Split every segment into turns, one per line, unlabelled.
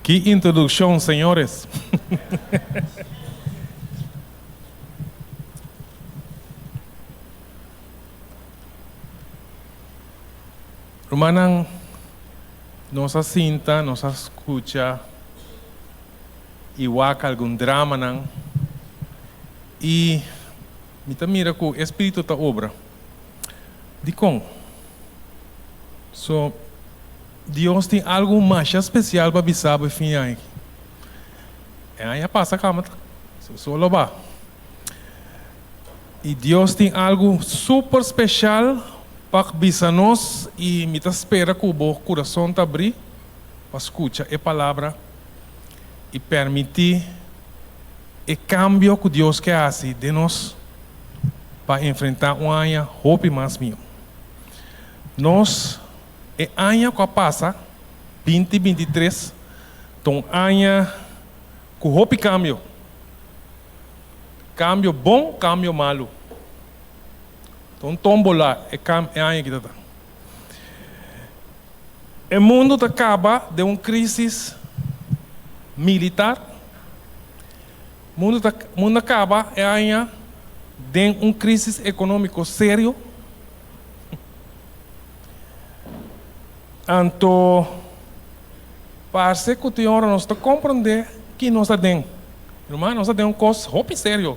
Ki introduccion, señores. Rumannan, nos a sinta, nos a scucha y wak algun dramanan y mi ta mira cu e Spiritu ta obra. Dikon? So, Dios tin algu masha spesial pa bisa bo e fin aña aki. E aña pasa kaba ta solo ba. I Dios tin algu super spesial pa bisa nos i mi ta spera ku bo kurason ta abrí pa skucha e palabra i permití e kambio ku Dios ke hasi den nos pa enfrentá un aña hopi mas mihó. Nos e aña ku a pasa, 2023, ta un aña ku hopi kambio. Kambio bon, kambio malu. Ta un tómbola e e aña aki ta ta. E mundu ta kaba den un krísis militar. Mundu ta mundu a kaba e aña den un krísis ekonómiko serio. Anto parse ku tin ora nos ta komprondé ki nos ta den. Ruman, nos ta den un kos hopi serio.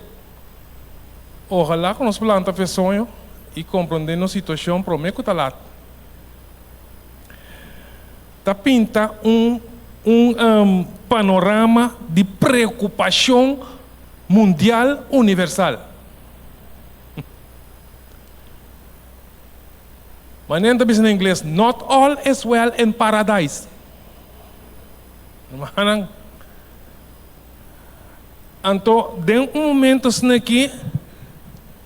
Ohalá ku nos planta fe soño i komprondé nos situashon promé ku ta lat. Ta pinta un un panorama di preokupashon mundial universal. Manera ta bisa na ingles, Not all is well in paradise. Hermannan, anto den un momento asina aki,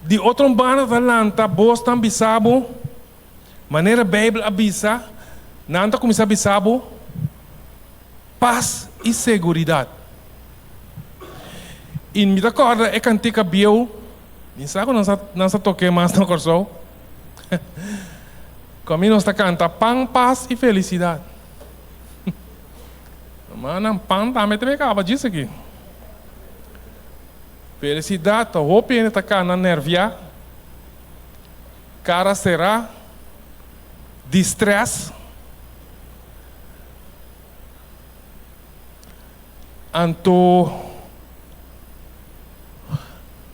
di otro banda ta lanta bosnan bisa bo, manera Bijbel a bisa, nan ta cuminsa bisa bo, pas y seguridad. Y mi ta corda e cantica bieu. Mi sa ku nan sa tok'é mas na Kòrsou. Ku ami nos ta kanta pan, pas i felisidat. Rumannan, pan tambe ta kaba djis aki. Felisidat ta hopi hende ta kana nèrviá, kara será, di strès. Anto,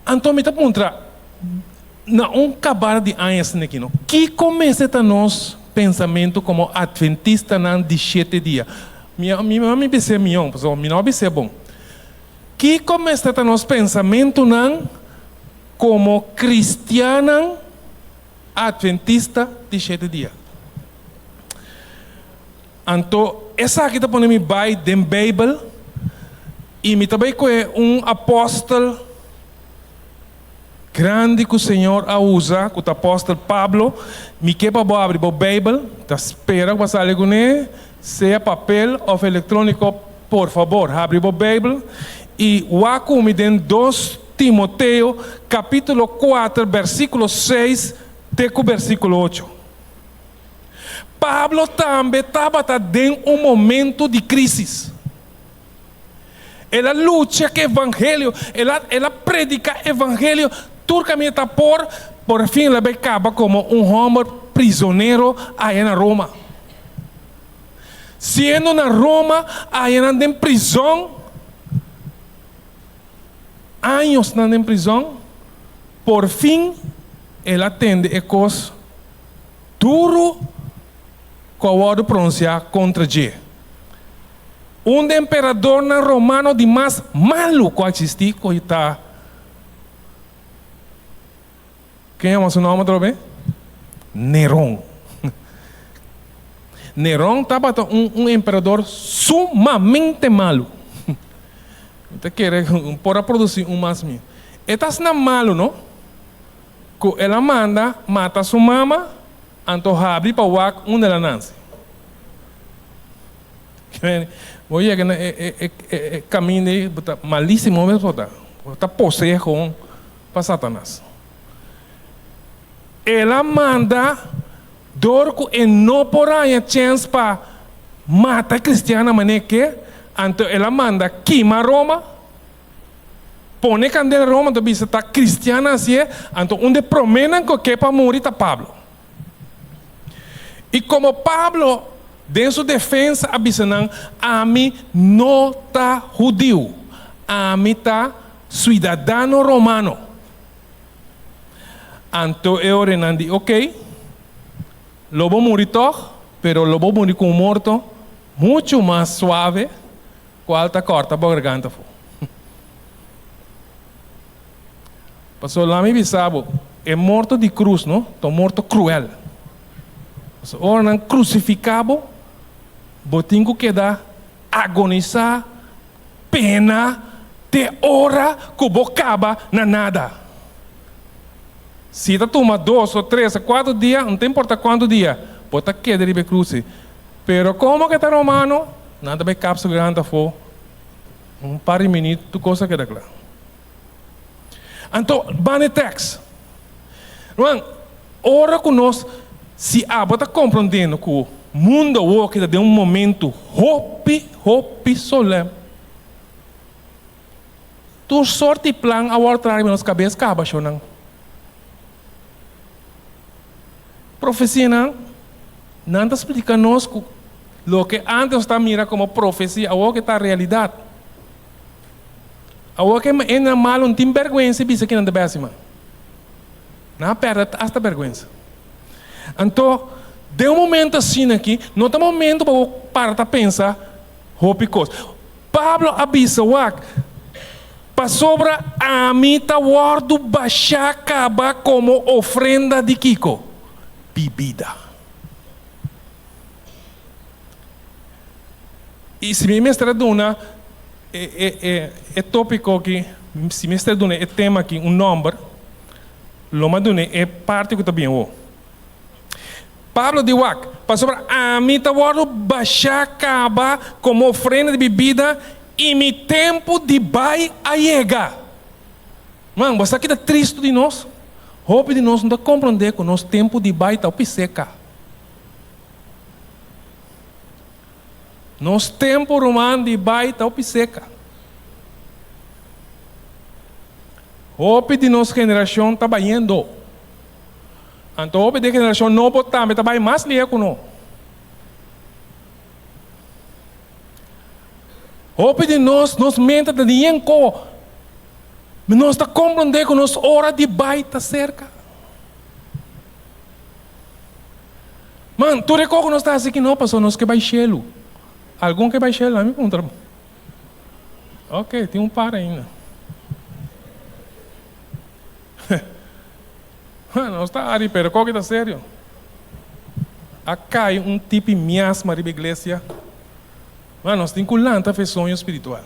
anto mi ta puntra, na un kabada di aña asina aki no, kiko mester ta nos pensamentu komo Atventistanan di shete dia? Mi a, mi mami bis'é mion, pasobra mi no a bis'é bon. Kiko mester ta nos pensamentunan komo kristiannan Atventista di shete dia? Anto esaki ta pone mi bai den Beibel i mi ta bai kohe un apòstel grandi ku Señor a usa, ku ta apòstel Pablo. Mi ke pa bo abri bo Beibel, ta spera ku bo a sali kuné, sea papel òf elektróniko, por fabor habri bo Beibel i wak ku mi den dos Timoteo kapítulo kuater bèrsikulo seis te ku bèrsikulo ocho. Pablo tambe tabata den un momento di crisis. El a lucha cu evangelio, el a el a predica evangelio tur caminda ta por, por fin el a bay caba como un homber prisonero aya na Roma. Siendo na Roma aya nan den prison, años nan den prison, por fin el a tende e cos Duru ku a wòrdu pronunsiá kontra dje. Un di emperadornan romano di mas malu ku a eksistí ku ta, ken yama su nòmber atrobe? Neron. Neron tabata un un emperador sumamente malu. Mi ta kere ku por a produsí un mas mi. E ta asina malu, no? Ku el a manda mata su mama, anto habri pa wak unda el a nanse. Bo yega na e e kaminda ei, bo ta malisimo mes bo ta. Bo ta posee gewoon pa Satanas. El a manda dor ku e no por haña chèns pa mata kristiannan manera ke. Anto el a manda kima Roma, pone kandela Roma, anto bisa ta kristiannan hasié, anto un di e proménan ku ke pa muri ta Pablo. I komo Pablo den su defensa a bisa nan, Ami no ta hudiu, ami ta suidadano romano. Anto e ora nan di, Oké, lo bo muri tòg, pero lo bo muri ku un morto muchu mas suave, kual ta kòrta bo garganta afó. Pasobra laat mi bisa bo, e morto di krus no, ta un morto kruel. Pasobra ora nan krusifiká bo, bo tin ku keda agonisá, pena, te ora ku bo kaba na nada. Si ta tuma dos o tres o kuater dia, no ta importa kuantu dia, bo ta keda riba e krus ei. Pero komo ke ta romano, nan ta bai kap su garganta afó, un par di minüt tur kos a keda kla. Anto, ban e tèks. Ruman, ora ku nos, si abo ta komprondiendo ku mundo awoki ta den un momentu hopi, hopi solèm, tur sort di plan a wòrdu traha riba nos kabes kaba, shownan. Profesianan, nan ta splika nos ku loke ántes nos ta mira komo profesia, awoki ta realidat. Awor ke hendenan malu no tin bèrgwensa i bisa kinan ta bèsi man. Nan a pèrdè asta bèrgwensa. Anto, den un momento asina aki, no ta momento pa bo para ta pensa hopi kos. Pablo a bisa, Wak, pasobra ami ta wòrdu bashá kaba komo ofrenda di kiko? Bibida. I si mi mester a duna e tópiko aki, si mi mester a duna e tema aki un nòmber, lo mi a duna e parti ku ta bin awor. Pablo di wak, Pasobra ami ta wòrdu bashá kaba komo ofrenda di bibida i mi tempu di bai a yega. Man, bo sa ki ta tristu di nos? Hopi di nos no ta komprondé ku nos tempu di bai ta hopi seka. Nos tempu ruman di bai ta hopi seka. Hopi di nos generashon ta bayendo. Anto hopi di e generashon nobo tambe ta bai mas lihe ku no. Hopi di nos, nos mente ta di yen ko. Nos ta komprondé ku nos ora di bai ta serka. Man, tur e koko nos ta hasi aki no pasobra nos ke bai shelu. Algun ke bai shelu? Ami puntra bo. Ok, tin un par ainda. Nos ta hari, pero koki ta serio. A kai un tipi miasma riba iglesia. Man, nos tin ku lanta fe soño spiritual.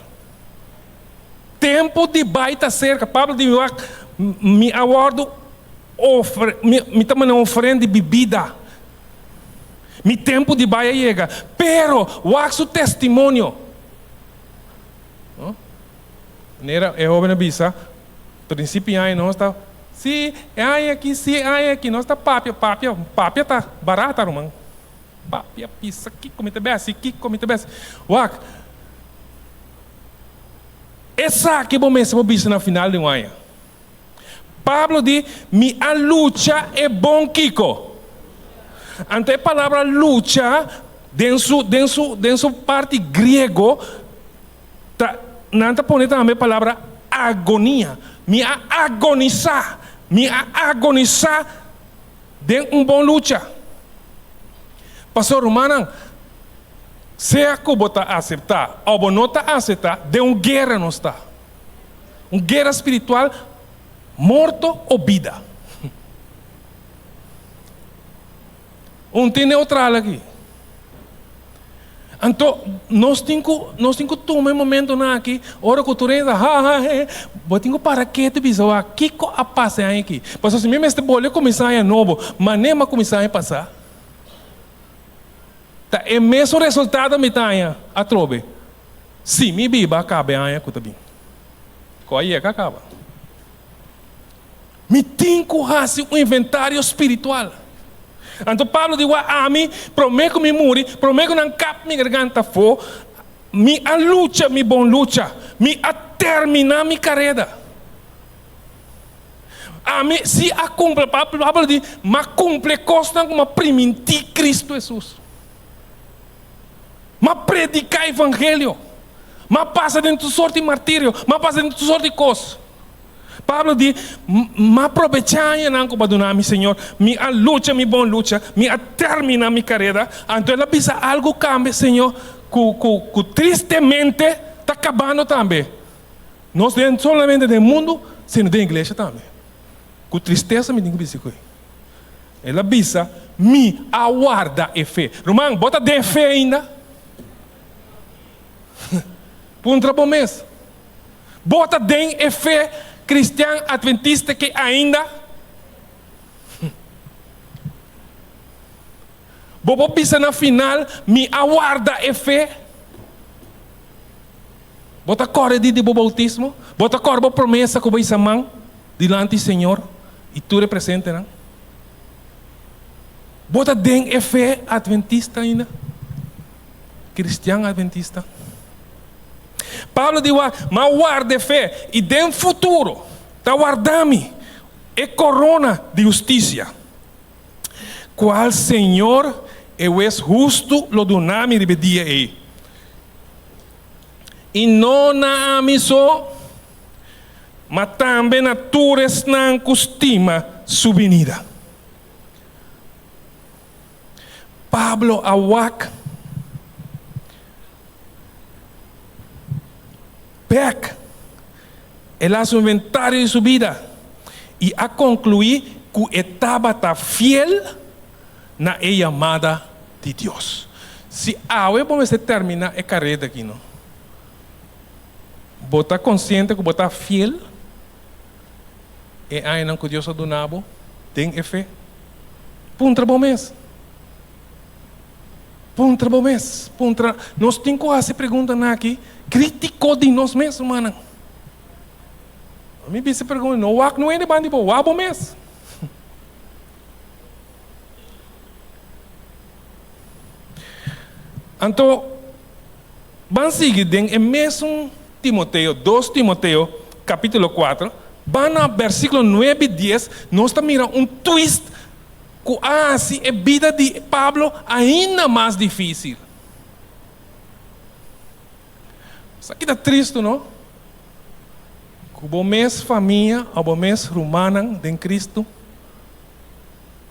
Tempu di bai ta serka. Pablo di wak, mi a wòrdu Ofre, mi, mi ta manda un ofrenda di bibida. Mi tempu di bai a yega. Pero, wak su testimonio. No? Manera e hoben a bisa, principio di aña nos ta, si, e aña aki, si, e aña aki. Nos ta papia, papia, papia ta barata, ruman. Papia, bisa kiko mi ta besi, kiko mi ta besi. Wak, esaki bo mester por bisa na final di un aña. Pablo di, Mi a lucha e bon kiko? Anto e palabra lucha den su den su den su parti griego ta nan ta pone tambe e palabra agonia. Mi a agonisá, mi a agonisá den un bon lucha. Pasobra rumannan, sea ku bo ta aseptá òf bo no ta aseptá, den un guera nos ta. Un guera spiritual, morto o bida. Un tin neutral aki. Anto nos tin ku nos tin ku tuma e momentonan aki ora ku tur hende ta ha ha he, bo tin ku para ketu i bisa wak kiko a pasa e aña aki. Pasobra si mi mester bolbe kuminsá aña nobo, manera mi a kuminsá aña pasá, ta e mesun resultado mi ta haña atrobe. Si mi biba a kaba e aña ku ta bin. Ku a yega a kaba. Mi tin ku hasi un inventario spiritual. Anto Pablo di, Wak ami, promé ku mi muri, promé ku nan kap mi garganta afó, Mi a lucha mi bon lucha, mi a terminá mi kareda. Ami si a kumpli, Pablo di, m'a kumpli e kosnan ku m'a primintí Kristu Hesus. M'a prediká evangelio, m'a pasa den tur sort di martirio, m'a pasa den tur sort di kos. Pablo di, M'a probechá añanan ku bo a duna mi, Señor, mi a lucha mi bon lucha, mi a terminá mi kareda. Anto el a bisa algu kambia, Señor, ku ku ku tristemente ta kabando tambe. Nos den solamente den mundu, sino den iglesia tambe. Ku tristesa mi tin ku bisa ku el a bisa, Mi a warda e fe. Ruman, bo ta den fe ainda? Puntra bo mes. Bo ta den e fe kristian atventista ke ainda? Bo por bisa na final, Mi a warda e fe? Bo ta kòrda di di bo boutismo? Bo ta kòrda bo promesa ku bo hisa man dilanti Señor i tur e presentenan? Bo ta den e fe atventista ainda? Kristian atventista? Pablo di wak, M'a warda e fe, i den futuro ta warda mi e korona di hustisia, kual Señor, e Hues hustu, lo duna mi riba e dia ei. I no na ami so, ma tambe na tur esnan ku stima su binida. Pablo a wak bek, el a hasi un inventario di su bida i a konkluí ku e tabata fiel na e yamada di Dios. Si awe bo mester terminá e kareda aki, no? Bo ta konsiente ku bo ta fiel e añanan ku Dios a duna bo den e fe? Puntra bo mes. Puntra bo mes. Puntra. Nos tin ku hasi preguntanan aki krítiko di nos mes, rumannan. Mi bisa pregunta, no wak no hende banda di bo, wak bo mes. Anto, ban sigui den e mesun Timoteo, dos Timoteo, capítulo cuatro, ban na versículo nuebe i dies, nos ta mira un twist ku a hasi e bida di Pablo ainda mas difísil. Esaki ta tristu, no? Ku bo mes famia òf bo mes rumannan den Kristu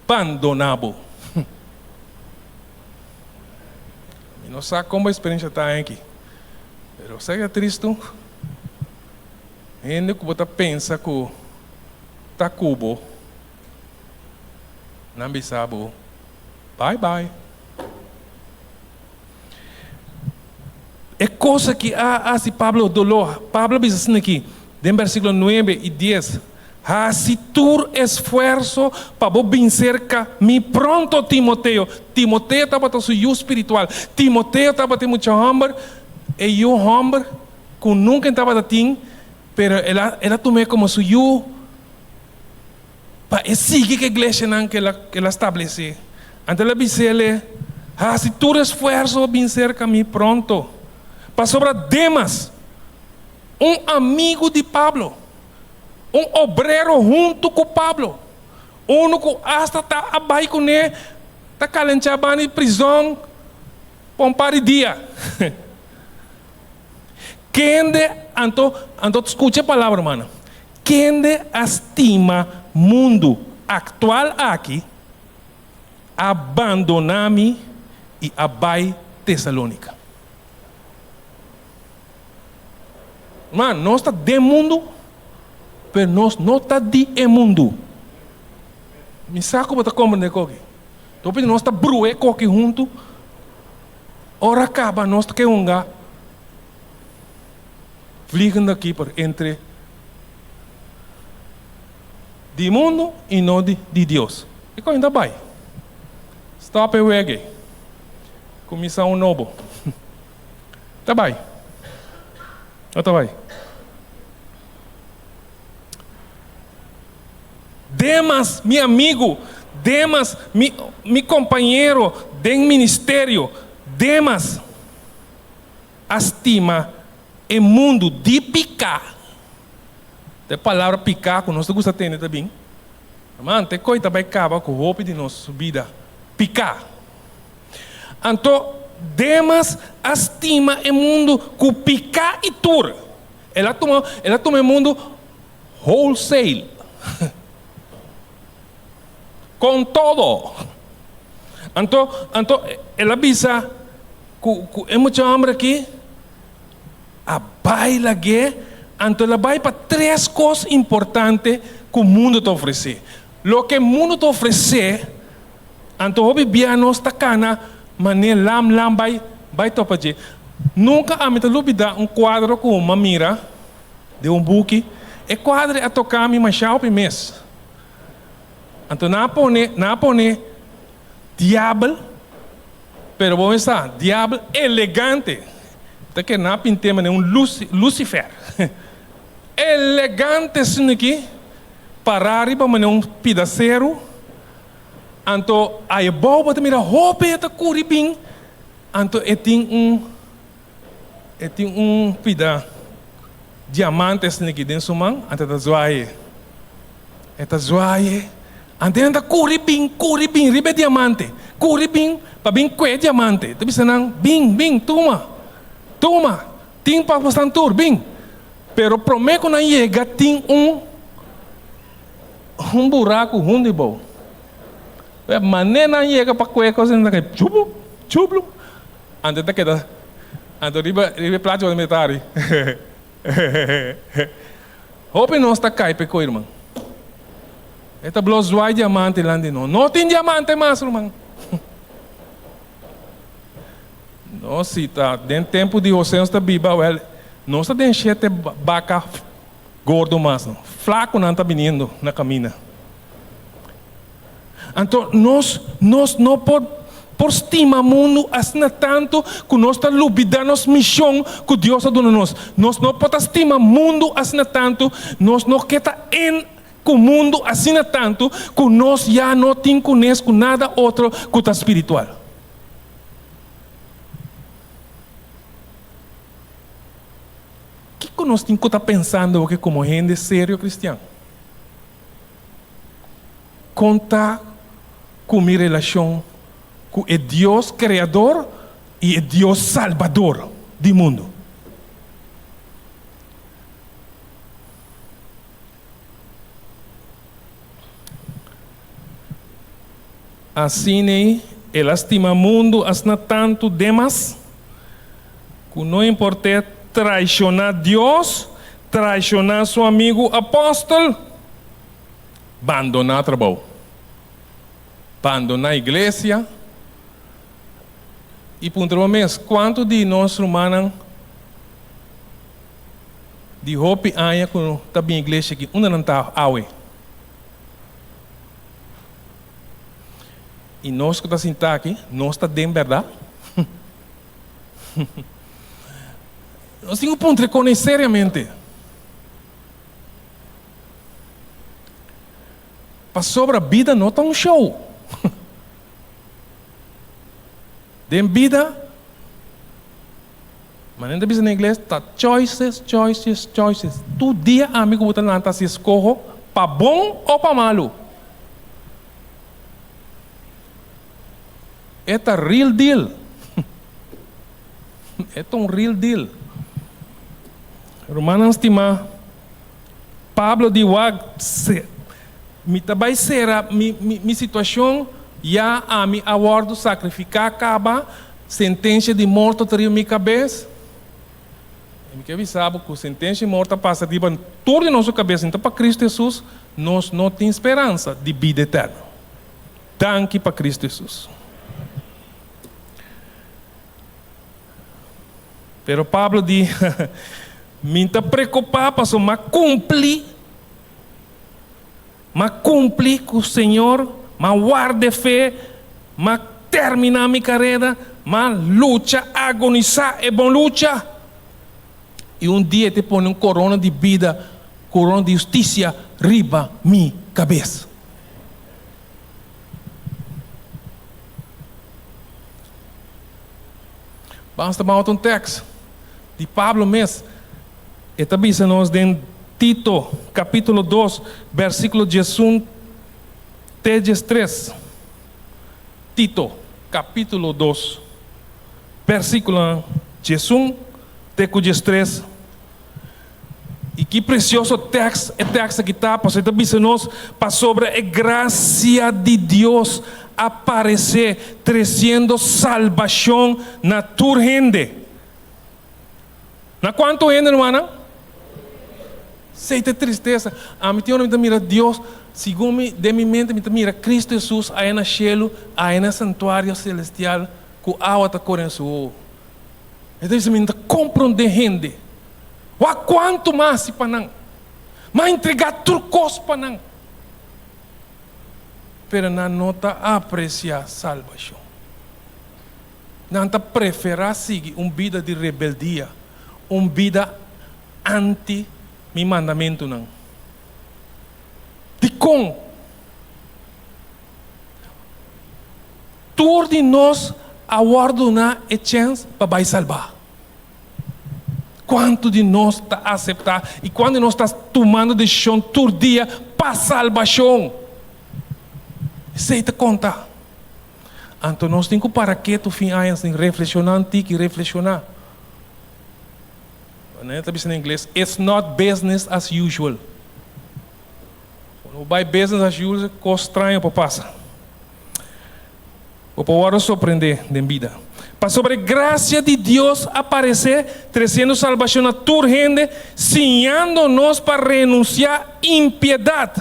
bandoná bo. Mi no sa kon bo eksperensia ta aki, pero sa ki ta tristu? Hende ku bo ta pensa ku ta ku bo, nan bisa bo bai bai. E kos aki a hasi Pablo doló. Pablo a bisa asina aki den bèrsikulo nuebe i dies, Hasi tur esfuerso pa bo bin serka mi pronto, Timoteo. Timoteo tabata su yu spiritual. Timoteo tabata e mucha hòmber, e yu hòmber ku nunka e tabata tin, pero el a el a tum'é komo su yu pa e sigui ku e iglesianan ku el a stablesé. Anto el a bis'é, Hasi tur esfuerso pa bin serka mi pronto, pasobra Demas, un amigu di Pablo, un obrero huntu ku Pablo, unu ku asta ta a bai kuné ta kalenchá banda di prizòn pa un par di dia. Kende anto, anto skucha e palabra, rumannan, kende a stima mundu aktual aki a bandoná mi i a bai Tesalónika. Ruman, nos ta den mundu, pero nos no ta di e mundu. Mi sa ku bo ta komprendé koki. Hopi di nos ta bru'é koki huntu. Ora kaba nos ta ke hunga vliegende keeper entre di mundu i no di Dios. E koki ta bai. Stop e wega ei. Kuminsá un nobo. Ta bai. No ta bai. Demas, mi amigu, Demas, mi, mi kompañero den ministerio, Demas. a stima e mundu di piká, ta e palabra piká ku nos ta gusta tende ta bin, ruman, te koi ta bai kaba ku hopi di nos bida, piká. Anto Demas a stima e mundu ku piká i tur. El a tuma, el a tuma e mundu wholesale. Con todo. Anto, anto el a bisa cu, cu e mucha homber aki a bai lag'é, anto el a bai pa tres cos importante cu mundo ta ofrecé. Loke mundo ta ofrecé, anto hopi bia nos ta cana mané lam lam bai, bai topa dje. Nunca ami ta lubida un cuadro cu m'a mira den un buki. E cuadro a toca mi masha hopi mes. Anto nan a pone, nan a pone diabel, pero bo mester sa, diabel elegante. Ta ke nan a pint'é manera un luci, lucifer. Elegante asina aki, pará riba manera un pida seru. Anto ayabou bo ta mira hopi e ta kuri bin, anto e tin un, e tin un pida diamante asina aki den su man, anto e ta zwaai. E ta zwaai, anto nan ta kuri bin, kuri bin riba e diamante, kuri bin pa bin kue e diamante. E ta bisa nan, Bin, bin, tuma, tuma, tin pa bosnan tur, bin. Pero promé ku nan yega tin un un buraku hundu ebou. Manera nan yega pa kue e kos nan ta kai chublu, chublu, anto e ta keda, anto riba riba e plachi bo ta mira ta hari. Hopi nos ta kai p'e koi, ruman. E ta blo zwaai diamante lan di nos. No tin diamante mas, ruman. Nos si ta den tempu di José nos ta biba, wèl, nos ta den shete baka gordo mas, no. Flakunan ta biniendo na kaminda. Anto nos nos no por por stima mundu asina tantu ku nos ta lubidá nos mishon ku Dios a duna nos. Nos no por ta stima mundu asina tantu, nos no ke ta en ku mundu asina tantu ku nos ya no tin kunes ku nada otro ku ta spiritual. Kiko nos tin ku ta pensando awoke komo hende serio kristian? Kon ta ku mi relashon ku e Dios Kreador i e Dios Salbador di mundu? Asina el a stima mundu asina tantu demas ku no import'é traishoná Dios, traishoná su amigu apòstel. Bandoná trabou. Bandoná iglesia. I puntra bo mes, kuantu di nos rumannan di hopi aña ku ta bin iglesia aki, unda nan ta awe? I nos ku ta sintá aki, nos ta den bèrdat? Nos tin ku puntra e kos seriamente. Pasobra bida no ta un show. Den bida, manera ta bisa na ingles, ta choices, choices, choices. Tur dia ami ku bo ta lanta hasi eskoho pa bon o pa malu. E ta real deal. E ta un real deal. Rumannan stimá, Pablo di wak, Mi ta bai sera mi mi situashon, ya ami a wòrdu sakrifiká kaba, sentensia di morto ta riba mi kabes. I mi ke bisa bo ku sentensia di morto a pasa riba tur di nos su kabes, sinta pa Kristu Hesus nos no tin speransa di bida eterno. Danki pa Kristu Hesus. Pero Pablo di, Mi ta preokupá pasobra m'a kumpli, m'a kumpli ku Señor, m'a warda e fe, m'a terminá mi kareda, m'a lucha, agonisá e bon lucha. I un dia e ta pone un korona di bida, korona di hustisia riba mi kabes. Basta ban otro un tèks. Di Pablo mes. E ta bisa nos den Tito kapítulo dos, bèrsikulo 11 te 13. Tito kapítulo 2, bèrsikulonan 11 te ku 13. I ki presioso tèks e tèks aki ta, pasobra e ta bisa nos pasobra e grasia di Dios a paresé, tresiendo salbashon na tur hende. Na kuantu hende, rumannan? Esei ta e tristesa. Ami tin ora mi ta mira Dios, segun mi, den mi mente mi ta mira Kristu Hesus aya na shelu, aya na e santuario selestial, ku awa ta kore na su wowo. E ta bisa mi, N ta komprondé hende. Wak kuantu m'a hasi pa nan. M'a entregá tur kos pa nan. Pero nan no ta apresiá salbashon. Nan ta preferá sigui un bida di rebeldia, un bida anti mi mandamentunan. Dikon? Tur di nos a wòrdu duná e chèns pa bai salbá. Kuantu di nos ta aseptá i kuantu di nos ta tumando desishon tur dia pa salbashon? Esei ta konta. Anto nos tin ku para ketu fin aña sin reflekshoná un tiki, reflekshoná. Nan ta bisa na ingles, It's not business as usual. Ora bo bai business as usual, kos straño por pasa. Bo por wòrdu sorprendé den bida. Pasobra e grasia di Dios a paresé, tresiendo salbashon na tur hende, siñando nos pa renunsiá impiedat.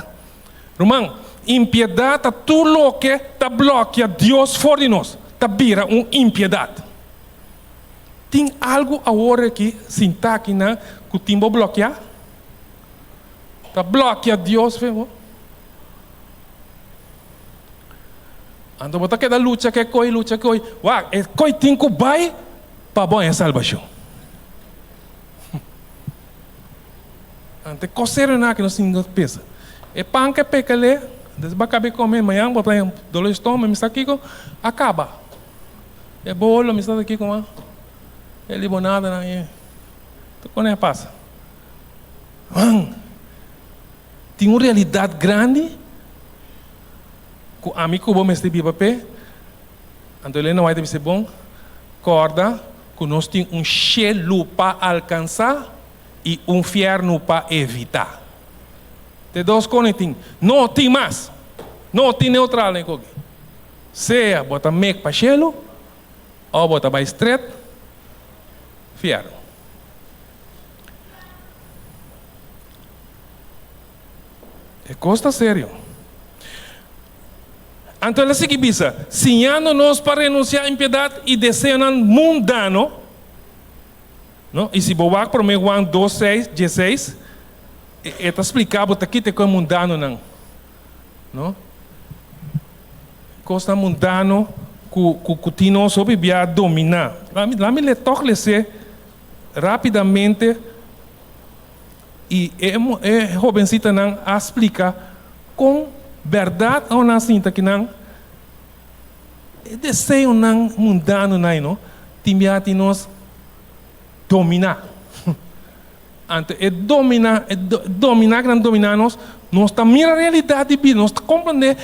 Ruman, impiedat ta tur loke ta blòkia Dios for di nos, ta bira un impiedat. Tin algu awor aki sintá akinan ku tin bo blòkiá? Ta blòkia Dios fe bo? Anto bo ta keda lucha ku e koi, lucha ku e koi. Wak, e koi tin ku bai pa bo haña salbashon. Anto e kos serionan aki nos tin ku pensa. E pan ku e peka lei, des bo a kaba di kome, mañan bo ta haña dolor di stoma, mi sa kiko, a kaba. E bolo, mi sa kiko mas, e libonadanan, e tur kos nan a pasa. Man, tin un realidat grandi ku ami ku bo mester biba p'e. Anto Elena White a bisa, Bon, kòrda ku nos tin un shelu pa alkansá i un fièrnu pa evitá. Te dos kos tin. No tin mas. No tin neutral den koki. Sea bo ta mek pa shelu òf bo ta bai stret fièrnu. E kos ta serio. Anto el a sigui bisa, Siñando nos pa renunsiá impiedat i deseonan mundano. No? I si bo wak promé Juan dos seis, dieseis, e ta spliká bo ta kita e kos mundanonan. No? Kosnan mundano ku ku tin nos hopi bia dominá. Lami lami le tòg les'é rápidamente i e e hobensitanan a splika kon bèrdat nan a sinta kinan e deseonan mundanonan ei no tin bia tin nos dominá. Anto e dominá, e dominá ku nan dominá nos, nos ta mira realidat di bida, nos ta komprendé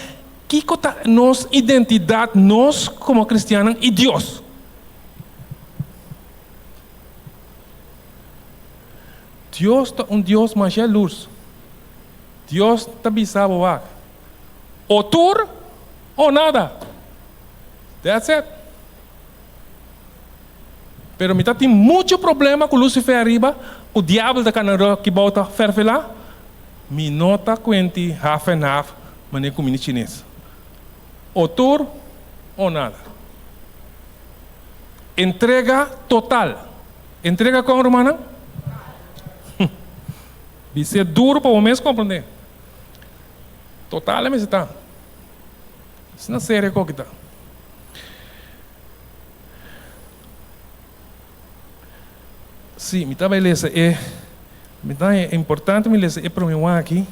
kiko ta nos identidat, nos komo kristiannan i Dios. Dios ta un Dios masha lus. Dios ta bisa bo wak, o tur o nada. That's it. Pero mi ta tin mucho problema ku Lucifer ariba, ku diabel ta kana ròk ki bou ta fèrfelá. Mi no ta kuenti half en half manera ku mini chines. O tur o nada. Entrega total. Entrega kon, rumannan? Bis'é duru pa bo mes komprendé. Total e mester ta. Asina serio ku ta. Sí, mi ta bai lesa e, mi ta haña importante mi lesa e promé Juan aki.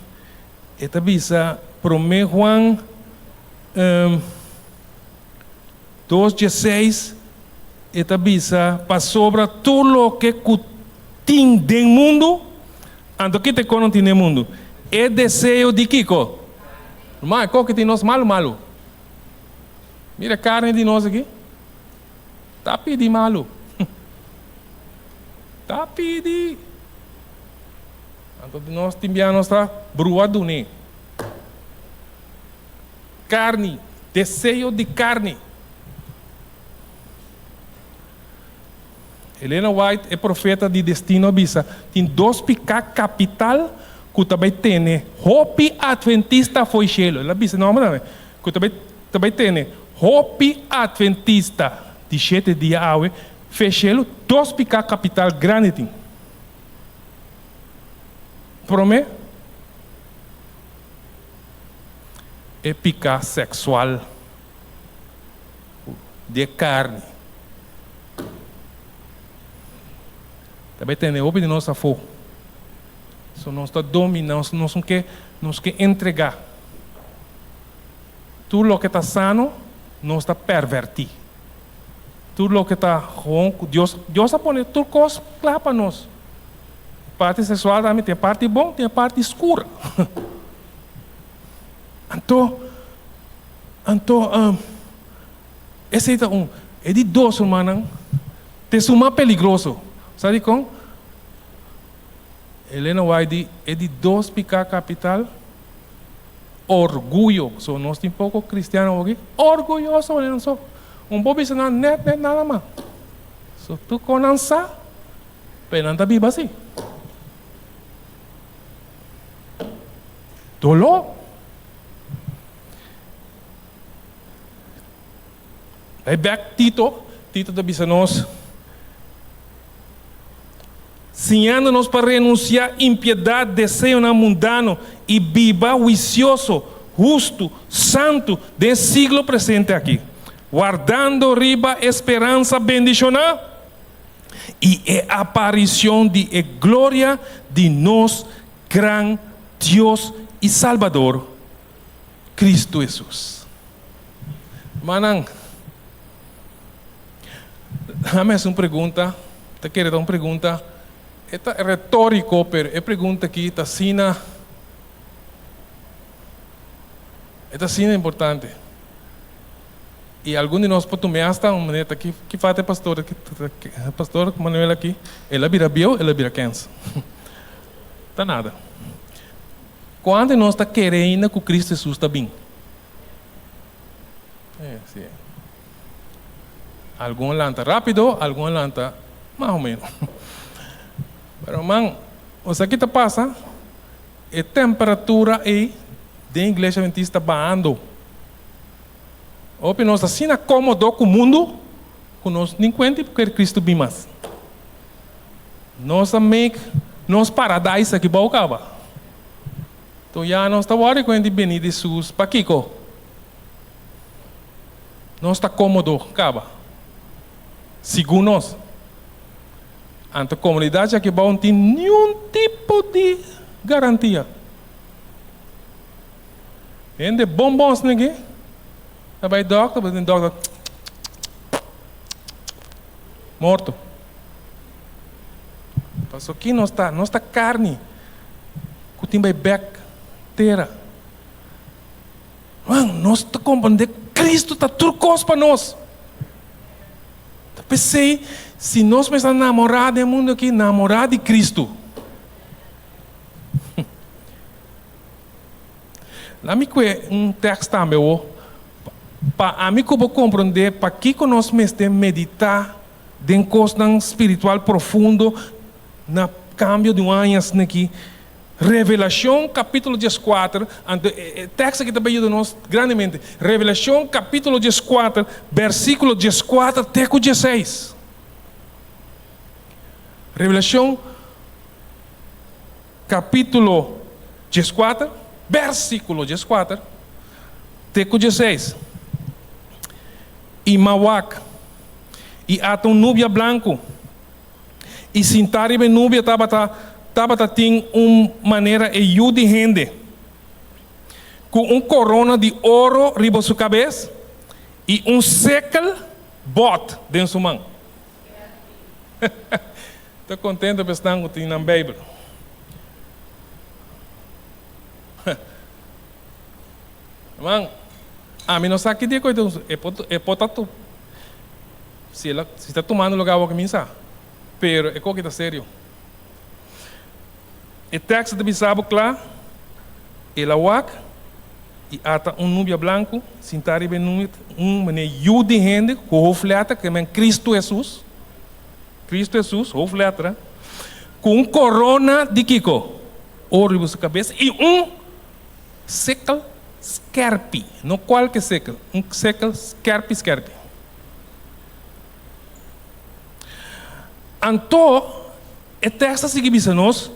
E ta bisa promé Juan 2 dieseis. E ta bisa, Pasobra tur loke ku tin den mundu, anto ki ta e kon no tin den mundu? E deseo di kiko? Ruman, e kon ki tin nos malu malu. Mira e karni di nos aki. Ta pidi malu. Ta pidi. Anto nos tin bia nos ta brua dun'é. Karni, deseo di karni. Elena White, e profeta di destino a bisa, Tin dos piká kapital ku ta bai tene hopi atventista fo'i shelu. El a bisa nòmber tambe, ku ta bai ta bai tene hopi atventista di shete dia awe fe shelu. Dos piká kapital grandi tin. Promé, e piká seksual. Di e karni. Ta bai tene hopi di nos afó. So nos ta dominá, nos no ke, nos ke entregá. Tur loke ta sano, nos ta pervertí. Tur loke ta gewoon ku Dios, Dios a pone tur kos kla pa nos. Parti seksual tambe tin e parti bon, tin e parti skur. Anto, anto, esei ta un. E di dos, rumannan, ta esun mas peligroso. Sa dikon? Elena White di, e di dos piká kapital, orguyo. So, nos tin poko kristiano awoki orguyoso manera nan so. Un por bisa nan nèt nèt nada mas. So, tur kon nan sa, pero nan ta biba asi. Doló. Bai bek Tito, Tito ta bisa nos, siñando nos pa renunsiá impiedat, deseonan mundano i biba huisioso, hustu, santu den e siglo presente aki, wardando riba e speransa bendishoná i e aparicion di e gloria di nos gran Dios i Salbador, Cristo Hesus. Rumannan, lami haci un pregunta, ta kere ta un pregunta, e ta retorico, pero e pregunta aki ta asina, e ta asina importante. I algun di nos por tum'é asta un manera ta ki ki fata e pastor aki pastor Manuel aki el a bira bieu el a bira kens ta nada kuantu di nos ta kere ainda ku Cristo Jesus ta bin e si algun a lanta rapido algun a lanta mas o menos pero man osea ki ta pasa e temperatura ei den iglesia adventista ta bahando. Hopi nos ta asina kómodo ku mundu ku nos ni kuenta i por Kristu bin mas. Nos a make nos paradais aki bou kaba. Enton ya nos ta wòrdu kuenta i bini di Hesus. Pakiko? Nos ta kómodo kaba, segun nos. Anto komunidat aki bou no tin niun tipo di garantia. Hende bon bon asina aki ta bai dokter, bo tin dokter morto. Paso ki nos ta? Nos ta karni ku tin bai bek tera. Ruman, nos ta komprende Kristu ta tur kos pa nos. Ta p'esei si nos mester namorá den mundu aki, namorá di Kristu. Laat mi kue un tekst tambe awo pa ami ku bo komprondé pakiko nos mester meditá den kosnan spiritual profundo na kambio di un aña asina aki. Revelashon kapítulo dieskuater, anto e tekst aki ta bai yuda nos grandemente. Revelashon kapítulo dieskuater, bèrsikulo dieskuater te ku diesseis. Revelashon Capítulo dieskuater, bèrsikulo dieskuater te ku diesseis. I m'a wak, i ata un nubia blanku, i sintá riba e nubia tabata tabata tin un manera e Yu di hende, ku un korona di oro riba su kabes i un sekel bòt den su man. Ta contento pa esnan cu tin nan Bijbel. Herman, ami no sa ki dia cu e por e por ta tu si el a si ta tumando lugar awor mi sa, pero e koki ta serio. E teksto ta bisa bo kla, El a wak, i ata un nubia blanku, sintá riba e nubia un manera yu di hende ku hoofdletter, ke men Kristu Hesus, Kristu Hesus, hoofdletter, ku un korona di kiko? Oro riba su kabes i un sikkel skerpi, no kualke sikkel, un sikkel skerpi skerpi. Anto e tekst ta sigui bisa nos,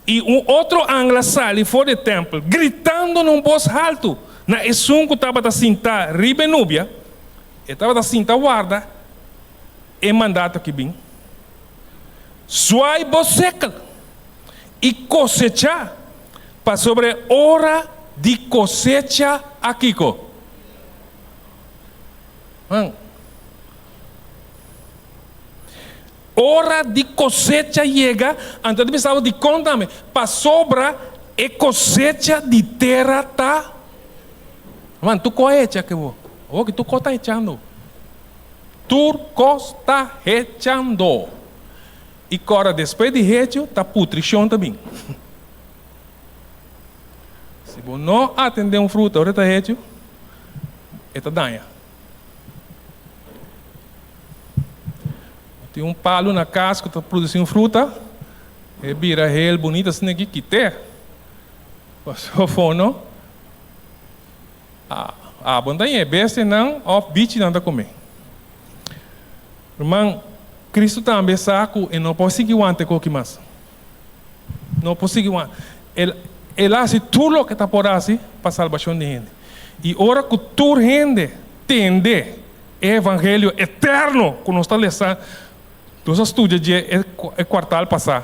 I un otro angel a sali for di e tèmpel, gritando na un bos haltu na esun ku tabata sintá riba e nubia, e tabata sinta warda e mandato aki bin, Suai bo sekel i kosechá, pasobra e ora di kosecha a kiko? Man. Ora di kosecha yega, anto ta bisa bo dikon tambe, pasobra e kosecha di tera ta. Man, tur kos a hecha ke bo. Awor ki tur kos ta hechando. Tur kos ta hechando. I kòrda despues di hecho ta putrishon ta bin. Si bo no atendé un fruta ora e ta hecho, e ta daña. Tin un palu na kas ku ta produsí un fruta, e bira hel bunita asina aki, kit'é. Pasobra fono abo no ta ñe, bestianan òf bichinan ta kom'é. Ruman, Kristu tambe sa ku e no por sigui wanta e koki mas. No por sigui wanta. El el a hasi tur loke ta por hasi pa salbashon di hende. I ora ku tur hende tende e evangelio eterno ku nos ta lesa, nos a studia dje e kuartal pasá.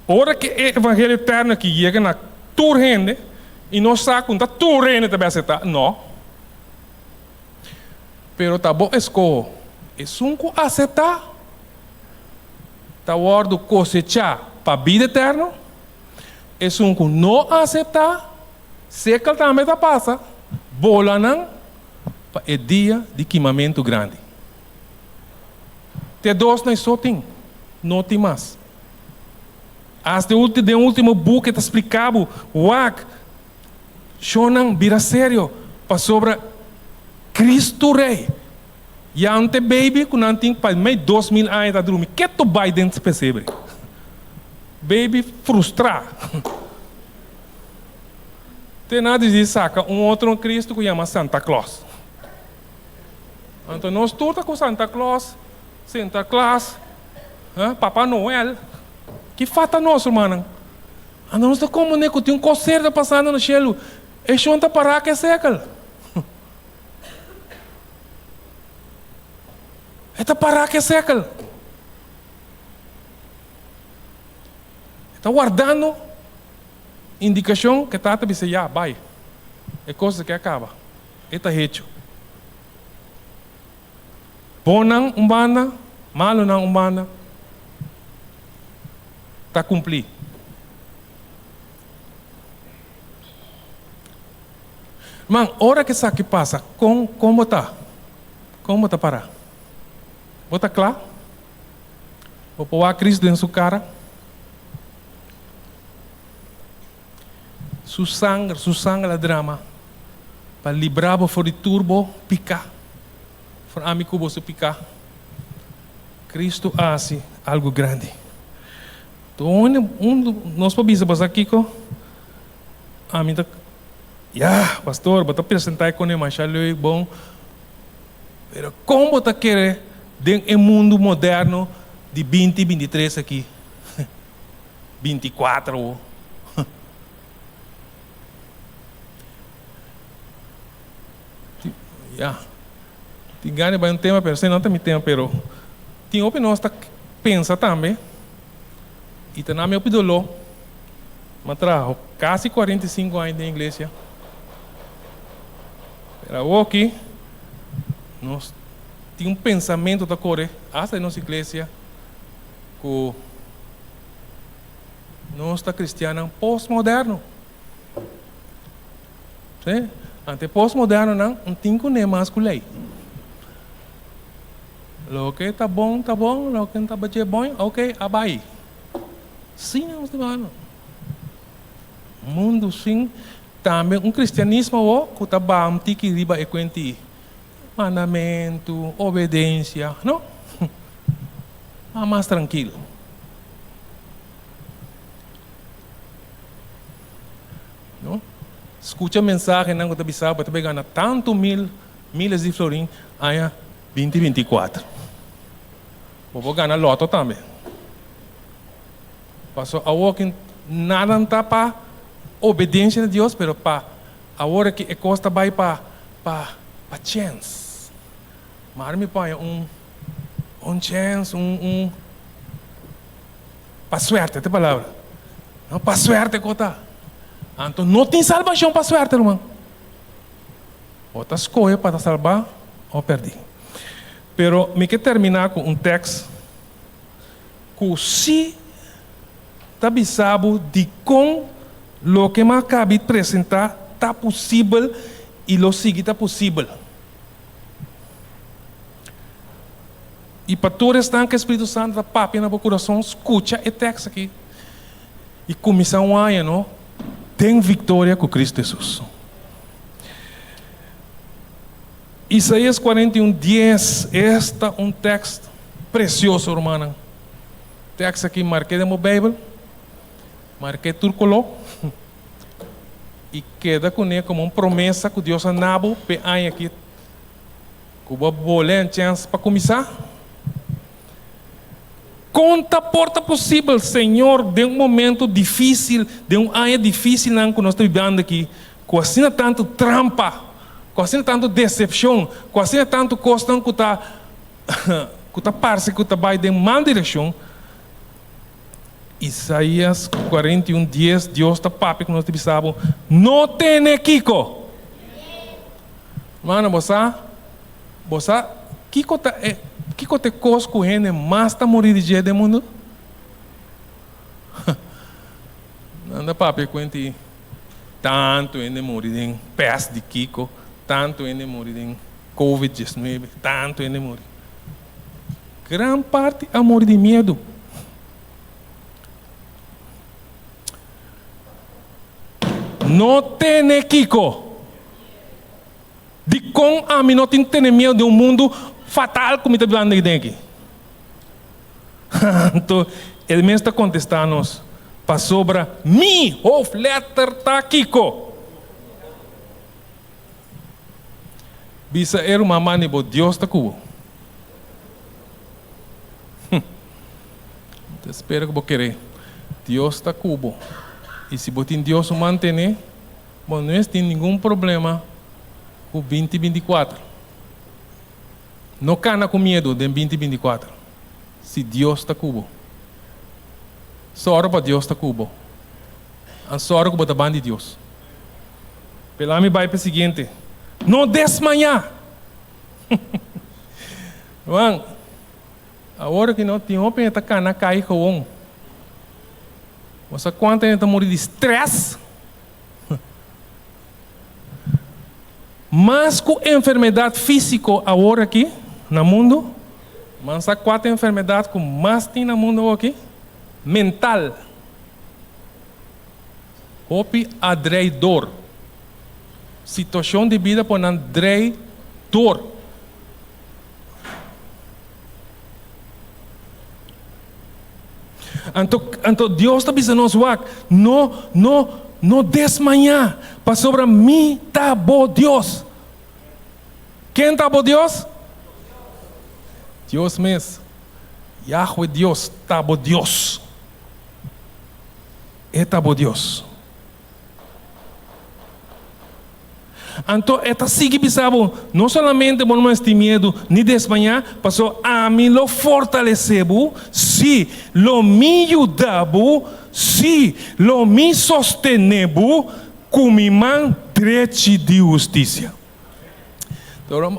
Ora ku e evangelio eterno aki yega na tur hende, i nos sa ku no ta tur hende ta bai aseptá, no. Pero ta bo eskoho. Esun ku aseptá ta wòrdu kosechá pa bida eterno, esun ku no aseptá, sekel tambe ta pasa, bola nan pa e dia di kimamentu grandi. Te dos na e so tin, no tin mas. Asta e den ultimo buki e ta splika bo, wak, shonnan bira serio, pasobra Kristu Rei Yante baby ku nan tin pa mei 2000 aña ta drumi ketu bai den pesebre. Baby frustrá. Te nan a disidi saka un otro Cristo ku yama Santa Claus. Anto nos tur ta ku Santa Claus, Sinterklaas, Papa Noel. Ki fata nos, rumannan? Anto nos ta komprendé ku tin un kos serio ta pasando na shelu. E shon ta pará ku e sekel. E ta pará ku e sekel. E ta wardando indikashon ku e tata bisa, Ya, bai. E kos aki a kaba. E ta hecho. Bonnan un banda, malunan un banda, ta kumplí. Man, ora ku esaki pasa, kon kon bo ta? Kon bo ta pará? Bo ta kla? Bo por wak Cristo den su kara? Su sanger, su sanger a drama pa libra bo for di tur bo piká, for ami ku bo su piká. Cristo a hasi algu grandi. Un, un, nos por bisa bo sa kiko? Ami ta, Ya, pastor, bo ta presentá e kone masha leuk, bon, pero kon bo ta kere den e mundu moderno di binti 23 aki? 24 awo. Ya, tin gana di bai un tema, pero esei no ta mi tema, pero tin hopi nos ta pensa tambe i ta na mi hopi doló. Mi a traha kasi 45 aña den iglesia. Pero awoki nos tin un pensamentu ta kore hasta den nos iglesia. Ku nos ta kristiannan postmoderno. Sí? Ante e postmodernonan no tin kuné mas ku lei. Loke ta bon ta bon, loke no ta dje bon, ok, a bai. Asina nos ta bibando. Mundu sin tambe un kristianismo awor ku ta baha un tiki riba e kuenti mandamentu, obedensia, no? Ta mas trankilo. No? Skucha mensahenan ku ta bisa bo ta bai gana tantu mil, miles di florin aña 2024. Bo por gana loto tambe. Paso awor ki nada no ta pa obedensia na Dios, pero pa awor aki e kos ta bai pa pa pa chèns. Mari mi paña un un chèns, un un pa suerte ta e palabra. No pa suerte ku ta. Anto no tin salbashon pa suerte ruman. Bo ta skohe pa ta salbá o pèrdí. Pero mi ke terminá ku un tèks. Ku si ta bisa bo dikon loke mi a kabi presentá ta posibel i lo sigui ta posibel. I pa tur esnan ku e Spiritu Santu ta papia na bo kurason, skucha e tèks aki i kuminsá un aña no den viktoria ku Kristu Hesus. Isaías 41, dies, Esta un tèkst presioso, rumannan. Tèkst aki mark'é den bo Beibel, mark'é tur koló i keda kuné komo un promesa ku Dios a na bo p'e aña aki ku bo a bolé un chèns pa kuminsá. Kon ta por ta posibel, Señor, den un momento difísil, den un aña difísilnan ku nos ta bibando aki, ku asina tantu trampa, ku asina tantu desepshon, ku asina tantu kosnan ku ta ku ta parse ku ta bai den mal direkshon? Isaías 41, dies, Dios ta papia ku nos ta bisa bo, No tene kiko! Hermano, bo sa? Bo sa kiko ta e kiko ta e kos ku hende mas ta muri di dje den mundu? Nan ta papia kuenti tantu hende muri den pest di kiko, tantu hende muri den covid 19, tantu hende muri. Gran parti a muri di miedu. No tene kiko. Dikon ami no tin tene miedu den un mundu fatal ku mi ta bibando den aki? Anto el mes ta kontestá nos, Pasobra mi hoofdletter ta kiko? Bisa e ruman mandi bo, Dios ta ku bo. Mi ta spera ku bo kere. Dios ta ku bo. I si bo tin Dios su mantené, Bo no es tin ningun problema ku 2024. No kana ku miedu den 2024 si Dios ta ku bo. Sòru pa Dios ta ku bo. An sòru ku bo ta ban di Dios. Pela mi bai pa e siguiente. No desmayá! Ruman, awor aki no tin hopi hende ta kana kai gewoon. Bo sa kuantu hende ta muri di stress? Mas ku enfermedat físiko awor aki na mundu, man sa kua ta enfermedat ku mas tin na mundu awor aki? Mental. Hopi a drei dor. Situashon di bida por nan drei dor. Anto, anto Dios ta bisa nos, Wak, no, no, no desmañá, pasobra mi ta bo Dios. Ken ta bo Dios? Dios mes. Yahwe Dios ta bo Dios. E ta bo Dios. Anto e ta sigui bisa bo, No solamente bo no mester tin miedu ni desmañá, pasobra ami lo fortalesé bo, sí, lo mi yuda bo, sí, lo mi sostené bo ku mi man drechi di hustisia.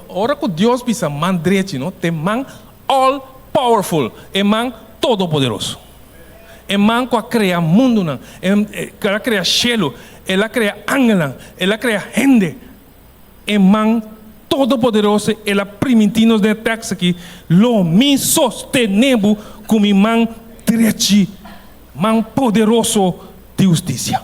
Ora ku Dios bisa man drechi, no, ta e man all powerful, e man. Todopoderoso. E man ku a krea mundunan, e ku a krea shelu, el a krea angelnan, el a krea hende. E man Todopoderoso el a primintí nos den e tèks akí, Lo mi sostené bo ku mi man drechi, man poderoso di hustisia.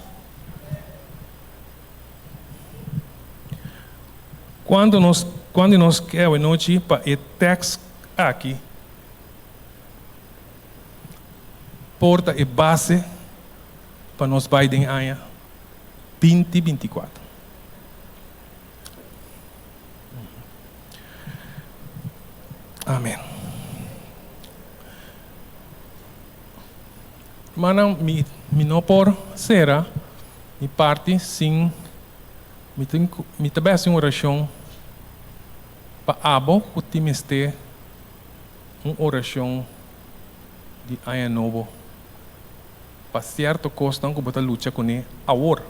Kuantu nos, kuantu di nos ke awenochi pa e tèks akí por ta e base pa nos bai den aña 2024? Amen. Hermana, mi, mi no por cera mi parti sin mi tin mi ta bes un oracion pa abo cu tin mester un oracion di aña nobo pa cierto cosnan cu bo ta lucha cune awor.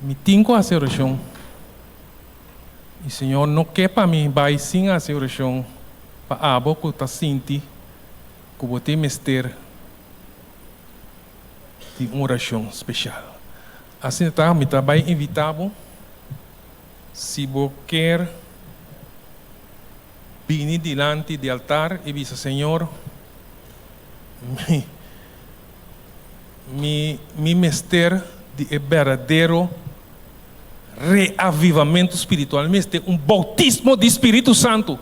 Mi tin ku hasi orashon i Señor no ke pa mi bai sin hasi orashon pa abo ku ta sinti ku bo tin mester di un orashon speshal. Asina ta, mi ta bai invitá bo si bo kier bini dilanti di altar i bisa, Señor, mi. Mi mi mester di e berdadero reavivamentu spiritual. Mi mester un boutismo di Spiritu Santu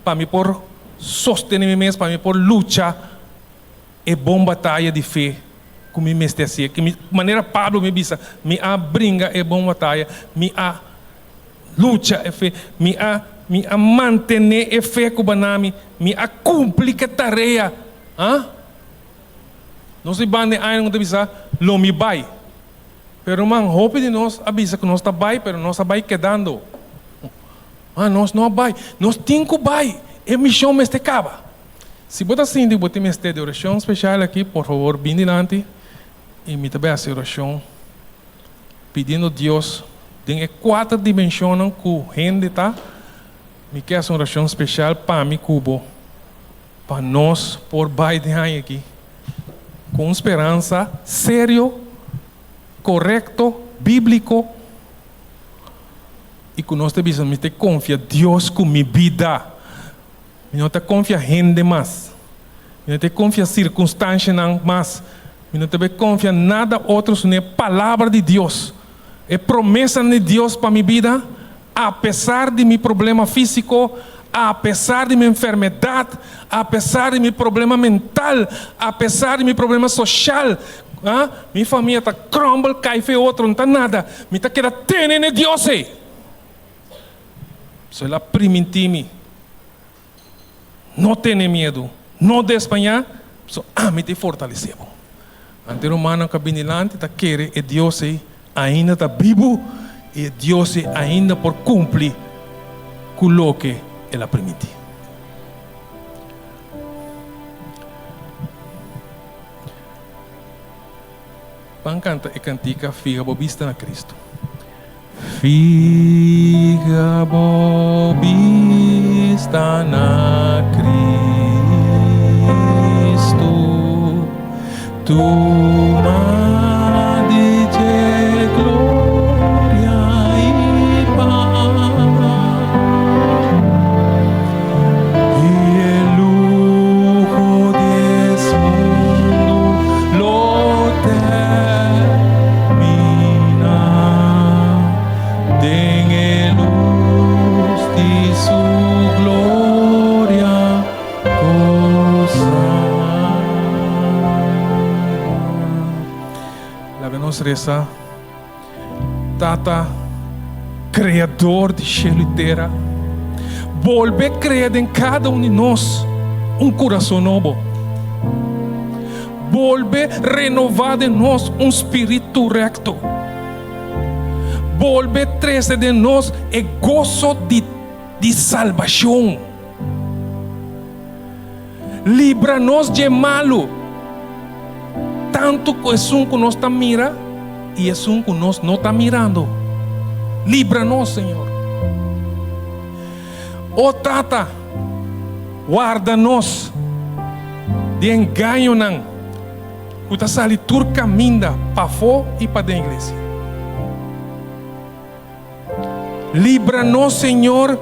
pa mi por sostene mi mes, pa mi por lucha e bon bataya di fe ku mi mester hasié. Ki mi, manera Pablo mi bisa, mi a bringa e bon bataya, mi a lucha e fe, mi a mi a mantené e fe ku banami, mi a kumpli ku e tarea. Ah? Nos di banda e aña nan ta bisa, Lo mi bai. Pero ruman, hopi di nos a bisa ku nos ta bai, pero nos a bai kedando. Ma nos no a bai. Nos tin ku bai. E mishon mester kaba. Si bo ta sinti ku bo tin mester di orashon speshal aki, por fabor bin dilanti i mi ta bai hasi orashon pidiendo Dios den e kuater dimenshonnan ku hende ta, mi ke hasi un orashon speshal pa mi ku bo. Pa nos por bai den aña aki ku un speransa serio, korekto, bíbliko i ku nos ta bisa, Mi ta konfia Dios ku mi bida. Mi no ta konfia hende mas. Mi no ta konfia sirkunstanshanan mas. Mi no ta bai konfia nada otro sino e Palabra di Dios, e promesanan di Dios pa mi bida. Apesar di mi problema físiko, apesar di mi enfermedat, apesar di mi problema mental, apesar di mi problema soshal, mi famia ta crumble, kai fe otro, no ta nada, mi ta keda tene n'e Dios ei. So el a primintí mi, No tene miedu, no despañá, pasobra ami ta e fortalesé bo. Anto e rumannan ku a bini dilanti ta kere e Dios ei ainda ta bibu i e Dios ei ainda por kumpli ku loke el a primintí. Ban kanta e kantika Fiha Bo Bista na Kristu. Fiha bo bista na Kristu, tuma di dje gloria i pas, i e luho di es mundu lo terminá den e lus di su gloria gosá. Laga nos resa. Tata, Kreador di shelu i tera, bolbe krea den kada un di nos un kurason nobo. Bolbe renová den nos un spiritu rekto. Bolbe trese den nos e goso di di salbashon. Libra nos dje malu, tantu ku esun ku nos ta mira i esun ku nos no ta mirando. Libra nos, Señor. O Tata, warda nos. di engañonan ku ta sali tur kaminda pafó i paden iglesia. Libra nos, Señor,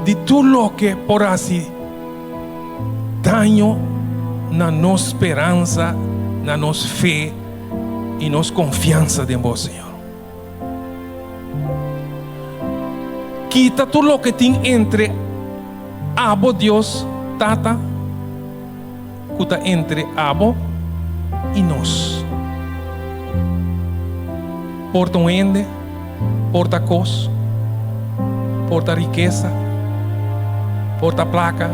di tur loke por hasi daño na nos speransa, na nos fe i nos konfiansa den Bo, Señor. Kita tur loke tin entre Abo, Dios Tata, ku ta entre abo i nos. Por ta un hende, por ta kos, por ta rikesa, por ta plaka,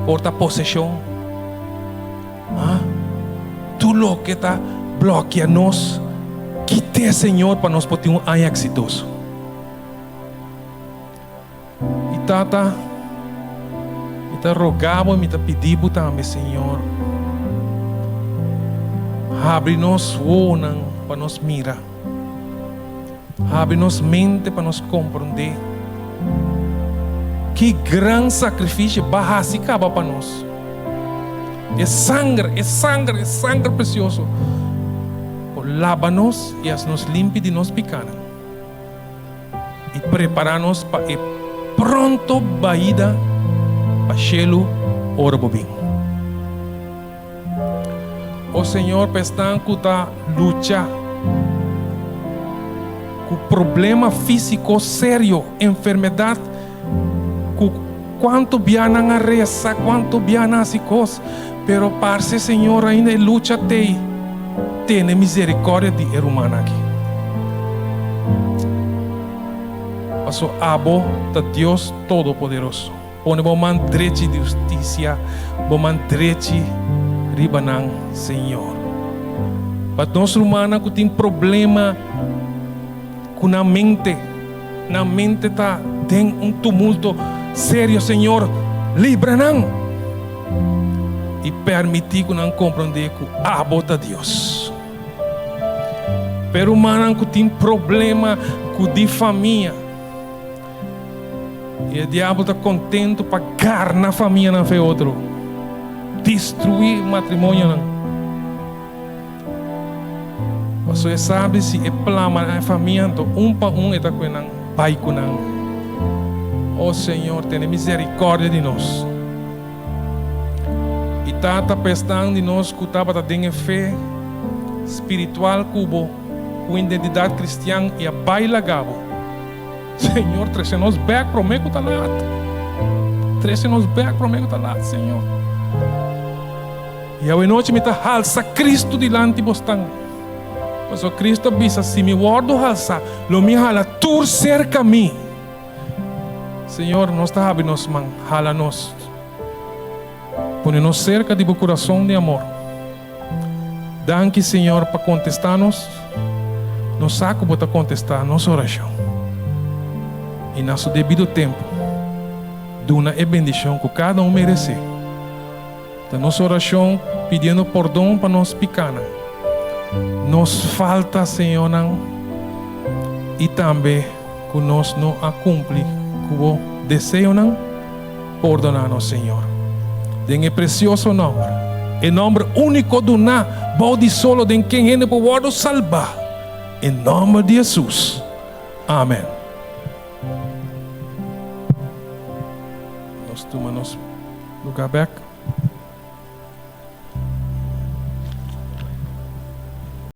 por ta poseshon. Ah, tur loke ta blòkia nos, kit'é, Señor, pa nos por tin un aña eksitoso. I Tata, mi ta roga bo i mi ta pidi bo tambe, Señor, habri nos wowonan pa nos mira, habri nos mente pa nos komprondé ki gran sakrifisio Bo a hasi kaba pa nos. E sanger, e sanger, e sanger presioso por laba nos i hasi nos limpi di nos pikanan. I prepará nos pa e pronto baida pa shelu ora bo bin. O Señor, pa esnan ku ta lucha ku problema físiko serio, enfermedat ku kuantu bia nan a resa, kuantu bia nan a hasi kos, pero parse, Señor, ainda e lucha t'ei. Tene miserikòrdia di e rumannan aki. Paso abo ta Dios Todopoderoso. Pone bo man drechi di hustisia, bo man drechi riba nan, Señor. Pa nos rumannan ku tin problema ku nan mente, nan mente ta den un tumulto serio, Señor, libra nan i permití ku nan komprondé ku abo ta Dios. Pa e rumannan ku tin problema ku di famia, i e diabel ta kontentu pa garna famianan fe otro, destruí matrimonionan. Pasobra e sabi si e plama nan e famia, anto un pa un e ta kue nan bai ku nan. O Señor, tene misericordia di nos. I Tata, pa esnan di nos ku tabata den e fe spiritual ku Bo, ku identidat kristian i a bai laga Bo, Señor, trese nos bek promé ku ta lat. Trese nos bek promé ku ta lat, Señor. I awenochi mi ta halsa Cristo dilanti bosnan, pasobra Cristo a bisa, Si mi wòrdu halsá, lo mi hala tur serka mi. Señor, nos ta habri nos man, hala nos. Pone nos serka di bo kurason di amor. Danki, Señor, pa kontestá nos. Nos sa ku bo ta kontestá nos orashon. I na su debido tempu, duna e bendishon ku kada un meresé. Ta nos orashon pidiendo pordon pa nos pikanan, nos falta, Señornan, i tambe ku nos no a kumpli ku bo deseonan, pordona nos, Señor. Den e presioso nòmber, e nòmber úniko duná bou di solo den ken hende por wòrdu salbá, e nòmber di Hesus. Amen. Nos tuma nos. Lugar bek.